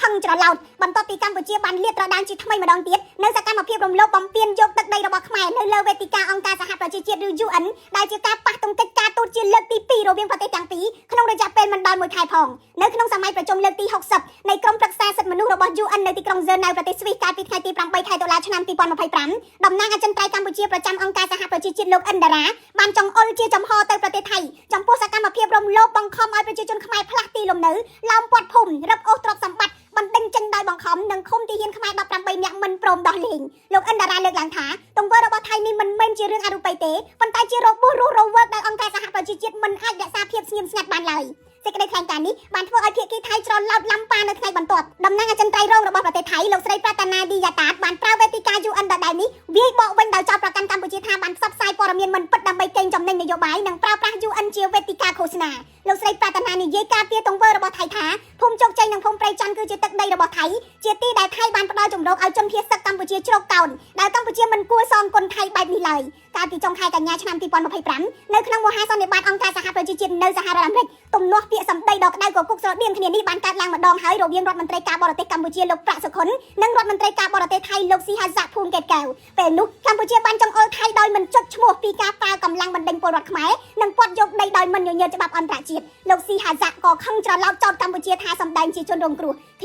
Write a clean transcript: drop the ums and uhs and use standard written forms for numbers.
ខឹងច្រឡោតបន្ទាប់ពីកម្ពុជាបានលាតត្រដាងជាថ្មីម្ដងទៀតនៅសកម្មភាពរំលោភបំពានយកទឹកដីរបស់ខ្មែរនៅលើវេទិកាអង្គការសហប្រជាជាតិឬ UN ដែលជាការប៉ះទង្គិចការទូតជាលើកទី2រវាងប្រទេសទាំងពីរក្នុងរយៈពេលមិនដល់មួយខែផងនៅក្នុងសម័យប្រជុំលើកទី60នៃក្រុមប្រឹក្សាសិទ្ធិមនុស្សរបស់ UN នៅទីក្រុងហ្សឺណែវប្រទេសស្វីសកាលពីថ្ងៃទី8ខែតុលាឆ្នាំ2025តំណាងអចិន្ត្រៃយ៍កម្ពុជាប្រចាំអង្គការសហប្រជាជាតិលោកអិនដារ៉ាបានចង្អុលជាចំហទៅប្រទេសថៃចំពោះសកម្មភាពរំលោភបង្ខំឲ្យប្រជាជនខ្មែរផ្លាស់ទីលំនៅឡោមព័ទ្ធភូមិរឹបអូសទ្រព្យសម្បត្តិបណ្ដេញចេញដោយបង្ខំនិងឃុំទាហានខ្មែរ18នាក់មិនព្រមដោះលែងលោកអិនដារ៉ាលើកឡើងថាទង្វើរបស់ថៃនេះមិនមែនជារឿងអរូបីទេប៉ុន្តែជារបួសរស់រវើកដែលអង្គការសហប្រជាជាតិមិនអាចរក្សាភាពស្ងៀមស្ងាត់បានឡើយសេចក្តីថ្លែងការណ៍នេះបានធ្វើឲ្យភាគីថៃច្រឡោតឡំប៉ានៅថ្ងៃបន្ទាប់តំណាងអចិន្ត្រៃយ៍រងរបស់ប្រទេសថៃលោកស្រីប្រាតាណាឌីយ៉ាតាតបានប្រើវេទិកា UN ដដែលនេះវាយបកវិញដោយចោទប្រកាន់កម្ពុជាថាបានផ្សព្វផ្សាយព័ត៌មានមិនពិតដើម្បីកេងចំណេញនយោបាយនិងប្រើប្រាស់ UN ជាវេទិកាឃោសនាលោកស្រីប្រាតាណានិយាយការពារទង្វើរបស់ថៃថាភូមិជោគជ័យនិងភូមិព្រៃច័ន្ទគឺជាទឹកដីរបស់ថៃជាទីដែលថៃបានផ្ដល់ជំរកឲ្យជនភៀសសឹកកម្ពុជាជ្រកកោនដែលកម្ពុជាមិនគួរសងគុណថៃបែបនេះឡើយកាលពីចុងខែកញ្ញាឆ្នាំ2025នៅក្នុងមហាសន្និបាតអង្គការសហប្រជាជាតិនៅសហរដ្ឋអាមេរិកទំនាស់ពាក្យសម្ដីដ៏ក្តៅគគុកស្រដៀងគ្នានេះបានកើតឡើងម្ដងហើយរវាងរដ្ឋមន្ត្រីការបរទេសកម្ពុជាលោកប្រាក់សុខុននិងរដ្ឋមន្ត្រីការបរទេសថៃលោកស៊ីហាសាភូមិកេតកែវពេលនោះកម្ពុជាបានចង្អុលថៃដោយមិនចុចឈ្មោះពីការប្រើកម្លាំងបណ្ដេញពលរដ្ឋខ្មែរនិងពាត់យកដីដោយមិនញញើតច្បាប់អន្តរជាតិលោកស៊ីហាសាក៏ខឹងច្រឡោតចោទកម្ពុជាថាសម្ដែងជាជនរងគ្រោះ។